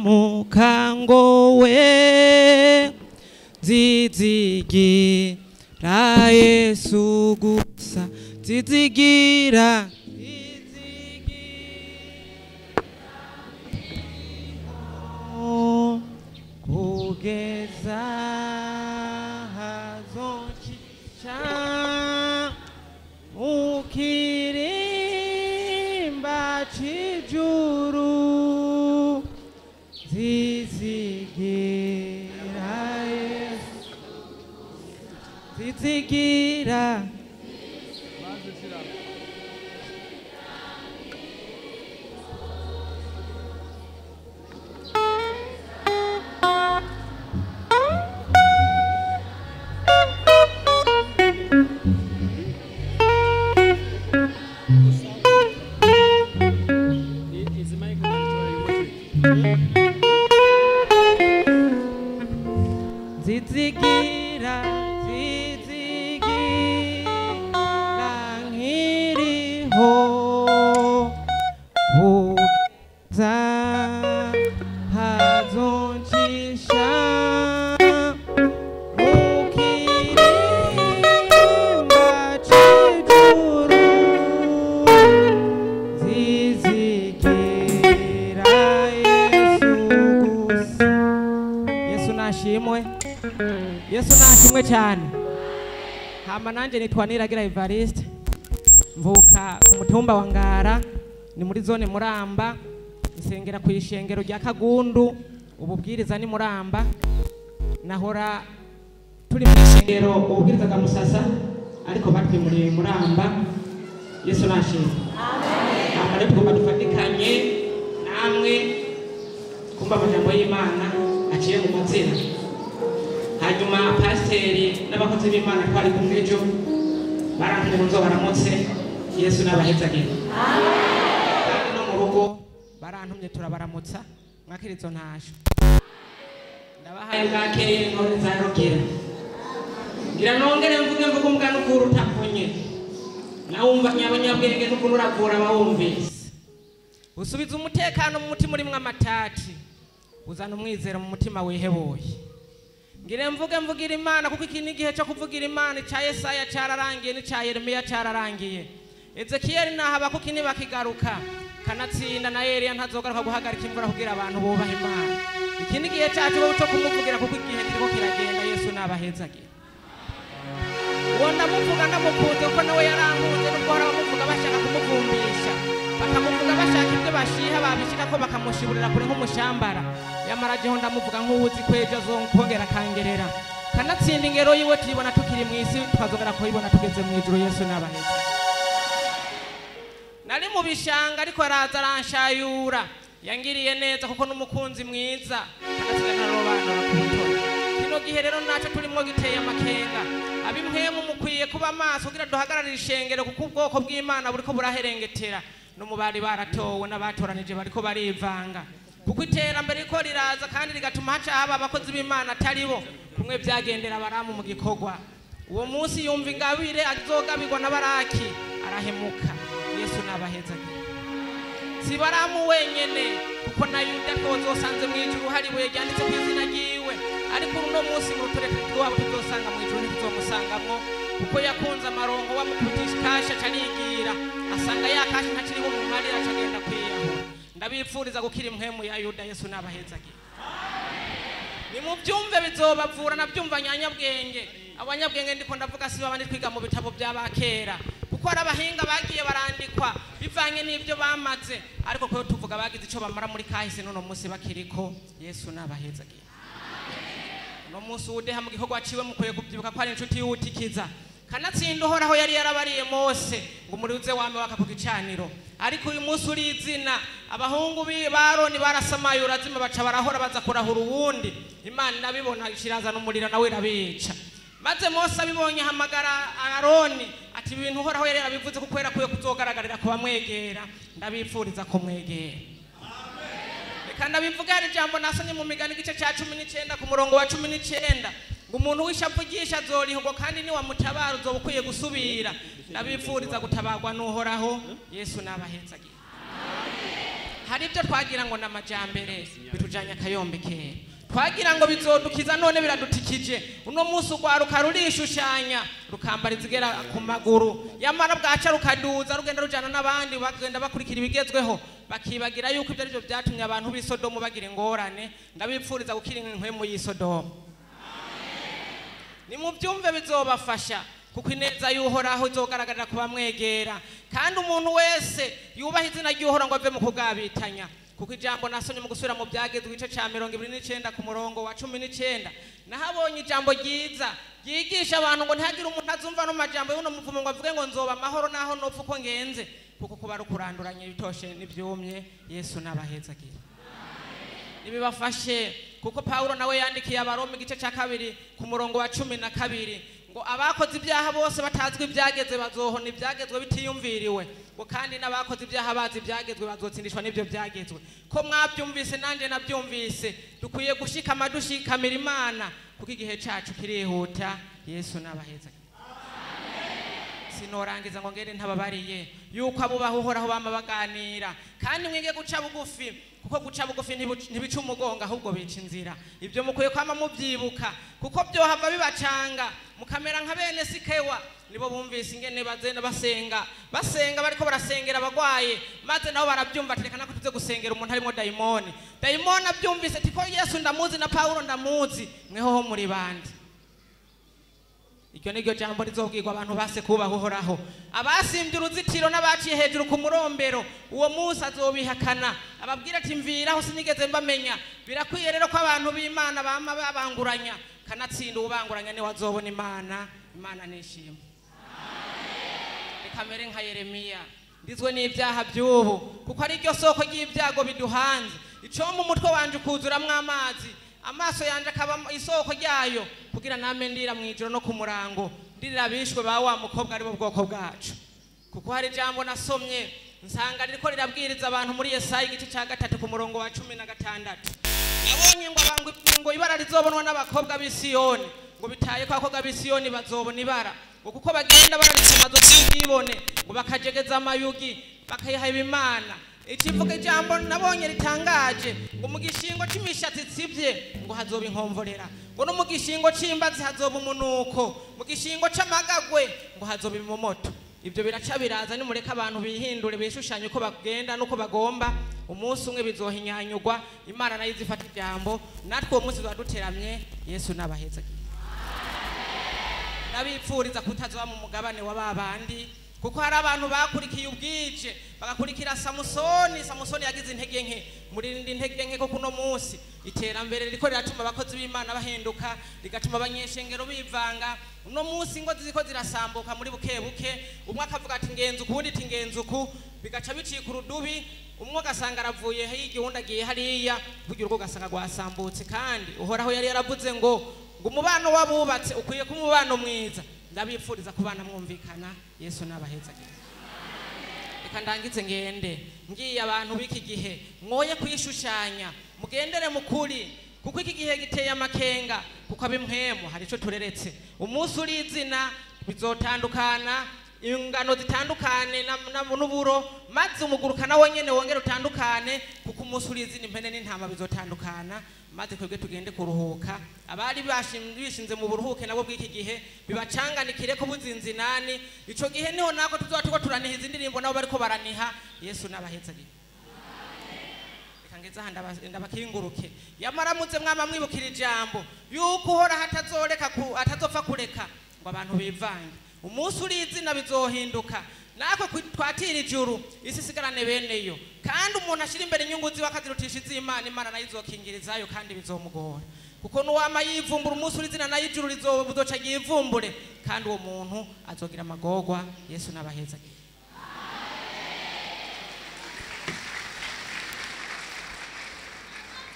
Mukangowe zizigira Yesu gusa zizigira kugeza hazocisha ukirimba c'ijuru zizigira Yesu zizigira zizigira zizigira nkiriho kugeza hazoncisha ukirimba c'ijuru zizigira Yesu gusa. Yesu nashimwe. Yesu nashimwe cyane. Hama nanje nitwa Niragira Evariste, mvuka ku mutumba wa Ngara, ni muri zone Muramba, nsengera ku ishengero rya Kagundu, ububwiriza ni Muramba. Nahora turi mu ishengero ububwiriza bwa Musasa, ariko batwimuriye Muramba. Yesu nashimwe. Amen. Hama rero tugomba dufatikanye namwe kumva amajambo y'Imana aciye mu mazina. Hanyuma pasiteri n'abakozi b'Imana twari kumwe ejo barantumye ngo nzobaramutse. Yesu n'abahezagire. Kandi no mu rugo barantumye turabaramutsa mwakira izo ntasho. Ndabahaye bwakeye inkuru zarugera. Ngira nongere mvuge mvuge umugani ukura utavunye. Nawumva nyabanyabwenge n'ukuntu uravura abawumvise. Usubiza umutekano mu mutima urimwo amatati, uzana umwizero mu mutima wiheboye. Ngire mvuge mvugira Imana kuko iki ni igihe cyo kuvugira Imana. Ica Yesaya cararangiye n'ica Yeremiya cararangiye. Ezekiyeli na Habakuki ntibakigaruka. Kanatsinda na Eliya ntazogaruka guhagarika imvura kugira abantu bubaha Imana. Iki ni igihe cyacu cyo kumuvugira kuko igihe kiriko kiragenda. Yesu nabahezagire. Uwo ndamuvuga ndamukunze kuko nawe yarankunze, nubwo hari abamuvuga bashaka kumuvumbisha, bakamuvuga bashaka ibyo bashiha babishika ko bakamushiburira kure nk'umushambara. Yamara jeho ndamuvuga nk'uwuzi ko ejo azongera akangerera. Kanatsinda ingero yiwe tuyibona tukiri mu isi, tukazongera kuyibona tugeze mu ijuru. Yesu nabaheza. Nari mu bishanga ariko araza aranshayura. Yangiriye neza kuko n'umukunzi mwiza. Kanatsinda ntarobanura ku butoni. Kino gihe rero naco turimwo giteye amakenga. Abimwemu mukwiye kuba maso kugira duhagararire ishengero kuko ubwoko bw'Imana buriko buraherengetera. N'umubari baratowe n'abatoranije bariko barivanga. Kuko iterambere riko riraza kandi rigatuma haca haba abakozi b'Imana atari bo kumwe byagendera Baramu mu gikorwa. Uwo munsi yumva ingabire azogabirwa na Baraki arahemuka. Yesu nabahezagire. Si Baramu wenyene kuko na Yuda twozosanze mu ijuru hari ibuye ryanditse ku izina ryiwe, ariko uno munsi mu rutoreko rwabo tuzosanga mu ijuru ntituzomusangamwo kuko yakunze amarongo wamukubitisha kasha carigira asanga ya kasha ntakiriho mu marira acagenda kwiyahura. Ndabipfuriza gukira impwemu ya Yuda. Yesu nabahezagire. Nimubyumve bizobavura. Nabyumva nyanyabwenge. Abanyabwenge ndiko ndavuga si babandi twiga mu bitabo by'abakera, kuko ari abahinga bagiye barandikwa bivanye n'ibyo bamaze, ariko ko tuvuga bagize ico bamara muri kahise n'uno munsi bakiriko. Yesu nabahezagire. Uno munsi udeha mu gikorwa ciwe mukwiye kubyibuka ko ari inshuti y'utikiza. Kanatsinda Uhoraho yari yarabariye Mose ngo umurize wame waka ku gicaniro, ariko uyu munsi uri izina abahungu ba Aroni barasamaye urazima baca barahora baza kurahura uwundi. Imana irabibona ishiraza n'umuriro nawe irabica. Maze Mose abibonye ahamagara Aroni ati ibintu Uhoraho yari yarabivuze kuko yarakwiye kuzogaragarira ku bamwegera. Ndabipfuriza kumwegera. Reka ndabivuga hari ijambo nasomye mu migani igice cya 19 ku murongo wa 19 ngo umuntu w'ishavugisha azorihogwa kandi niwamutabara uzoba ukwiye gusubira. Ndabipfuriza gutabarwa n'Uhoraho. Yesu nabahezagire. Hari ibyo twagira ngo n'amajambere bitujanye akayombe kera, twagira ngo bizodukiza, none biradutikije. Uno munsi urwaruka rurishushanya, rukambara izigera ku maguru, yamara bwaca rukaduza, rugenda rujana n'abandi, bagenda bakurikira ibigezweho, bakibagira yuko ibyo aribyo byatumye abantu b'i Sodomu bagira ingorane. Ndabipfuriza gukira inkwemu y'i Sodomu. Nimubyumve, bizobafasha, kuko ineza y'Uhoraho izogaragarira ku bamwegera, kandi umuntu wese yubaha izina ry'Uhoraho ngo ave mu kugabitanya. Kuko ijambo nasomye mu gusubira mu Byagezwe, igice ca 29 ku murongo wa 19, nahabonye ijambo ryiza ryigisha abantu ngo ntihagire umuntu azumva no majambo y'uno muvumo ngo avuge ngo nzoba amahoro naho nopfa uko ngenze, kuko kuba ari ukuranduranya ibitoshe n'ivyumye. Yesu n'abahezagira, nibibafashe, kuko Pawulo nawe yandikiye Abaroma igice cya 2 ku murongo wa 12 ngo abakoze ibyaha bose batazwi ibyageze bazohona ibyagezwe bitiyumviriwe, ngo kandi n'abakoze ibyaha bazi ibyagezwe bazotsindishwa n'ibyo byagezwe. Ko mwabyumvise, nanjye nabyumvise, dukwiye gushikama, dushikamira Imana, kuko igihe cyacu kirihuta. Yesu n'abaheza. Sinorangiza ngo ngende ntababariye yuko abubaha Uhoraho bama baganira, kandi mwige guca bugufi, kuko guca bugufi ntibica umugongo, ahubwo bica inzira. Ibyo mukwiye kwama mubyibuka, kuko byohava bibacanga mukamera nka bene Sikewa. Nibo bumvise ingene bazenda basenga, basenga bariko barasengera abagwaye, maze nabo barabyumva, ati reka nako tuze gusengera umuntu harimo dayimoni. Dayimoni abyumvise ati ko Yesu ndamuzi na Pawulo ndamuzi, mwehoho muri bande? Iryo ni ryo jambo rizobwirwa abantu base kubaha Uhoraho, abasimbye uruzitiro n'abaciye hejuru ku murombero. Uwo munsi azobihakana, ababwira ati mviraho, sinigeze mbamenya. Birakwiye rero ko abantu b'Imana bama babanguranya, kanatsinda uwubanguranya niwe azobona Imana. Imana nishimwe. Reka mere nka Yeremiya, ndizwe n'ibyaha by'ubu, kuko ari ryo soko ry'ibyago biduhanze. Icomba umutwe wanje ukuzuramwo amazi, amaso yanje akaba isoko ryayo, kugira name ndira mu ijoro no ku murango, ndirira abishwe ba wa mukobwa, ari bo bwoko bwacu. Kuko hari ijambo nasomye nsanga ririko rirabwiriza abantu muri Yesaya igice cya 3 ku murongo wa 16. Nabonye ngo abangwa ngo ibara rizobonwa n'abakobwa b'i Siyoni, ngo bitaye ko abakobwa b'i Siyoni bazobona ibara, ngo kuko bagenda bararitse amazu y'ubwibone, ngo bakajegeza amayugi, bakayiha ibimana. Ikivuga ijambo nabonye ritangaje, ngo mu gishingo cy'imishatsi itsibye ngo hazoba inkomvorera, ngo no mu gishingo c'imbazi hazoba umunuko, mu gishingo c'amagagwe ngo hazoba imomoto. Ibyo biraca biraza. Nimureka abantu bihindure, bishushanye uko bagenda n'uko bagomba, umunsi umwe bizohinyanyurwa, Imana nayo izifata ijambo, natwe uwo munsi tuzoba duteramye. Yesu n'abaheza. Ndabipfuriza kutazoba mu mugabane wa babandi, kuko hari abantu bakurikiye ubwije, bagakurikira Samusoni. Samusoni yagize intege nke. Murinde intege nke, kuko uno munsi iterambere ririko riratuma abakozi b'Imana bahinduka, rigatuma abanyeshengero bivanga. Uno munsi ingo ziriko zirasambuka muri buke buke, umwe akavuga ati ngenza uku, uwundi ati ngenza uku, bigaca bicika urudubi. Umwe ugasanga aravuye hirya, uwundi agiye hariya, burya urugo ugasanga rwasambutse. Kandi Uhoraho yari yaravuze ngo umubano w'abubatse ukwiye kuba umubano mwiza. Ndabipfuriza kubana mwumvikana. Yesu n'abaheza. Reka ndangize ngende ngiye abantu b'iki gihe, mwoye kwishushanya, mugendere mu kuri, kuko iki gihe giteye amakenga, kuko ab'impwemu hari ico tureretse. Umunsi uri izina bizotandukana, ingano zitandukane n'uburo, maze umuguruka nawo nyene wongere utandukane, kuko umunsi uri izina impene n'intama bizotandukana. Maze twebwe tugende kuruhuka. Abari bishinze mu buruhuke nabo bw'iki gihe bibacanganikire ko buzinzinani. Ico gihe niho nako tuzoba turiko turaniha izi ndirimbo, nabo bariko baraniha. Yesu n'abaheza. Reka ngeze aha ndabakinguruke. Yamaramutse mwama mwibukira ijambo yuko Uhoraho atazoreka atazopfa kureka ngo abantu bivange. Umunsi uri izina bizohinduka, natwe twatira ijuru, isi isigarane beneyo. Kandi umuntu ashira imbere inyungu ziwe akazirutisha iz'Imana, Imana nayo izokingirizayo, kandi bizomugora, kuko nuwama yivumbura, umunsi uri izina nayo ijuru rizoca ryivumbure, kandi uwo muntu azogira amagorwa. Yesu n'abaheza.